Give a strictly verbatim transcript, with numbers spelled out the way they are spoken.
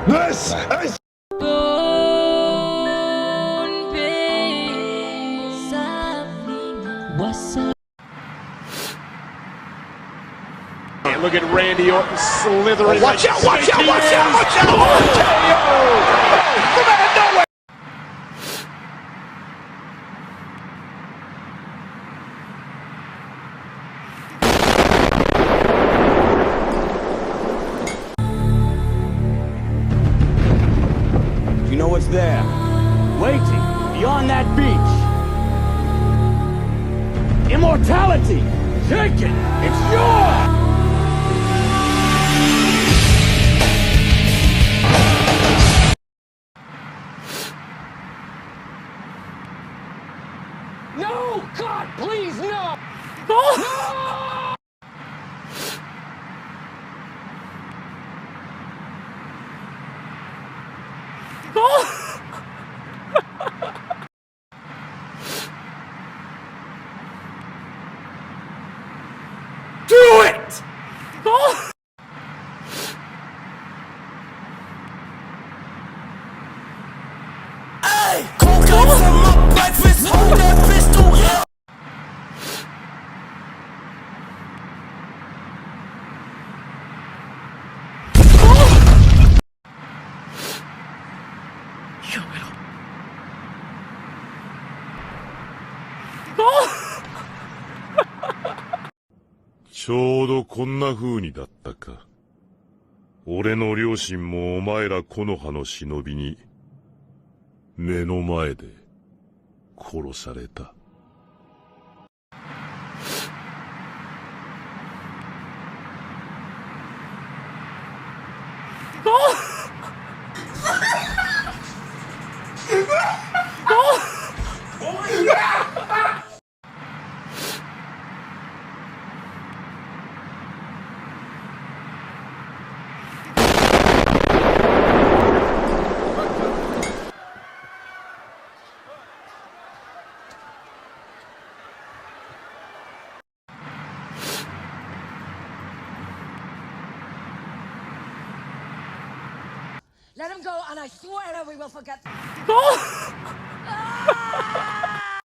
This is And look at Randy Orton slithering. Oh, watch out, watch out, watch out, watch out! From out of nowhere. Do you know what's there? Waiting beyond that beach. Immortality! Take it! It's yours! No! God, please, no! No! Do it! Hey, cocaine for my breakfast, hold that pistol, yeah. Cowdo konna fuhni datta ka. Ore no riosimo maira kono hano sinobi ni meno maide koro sareta. Let him go, and I swear that we will forget.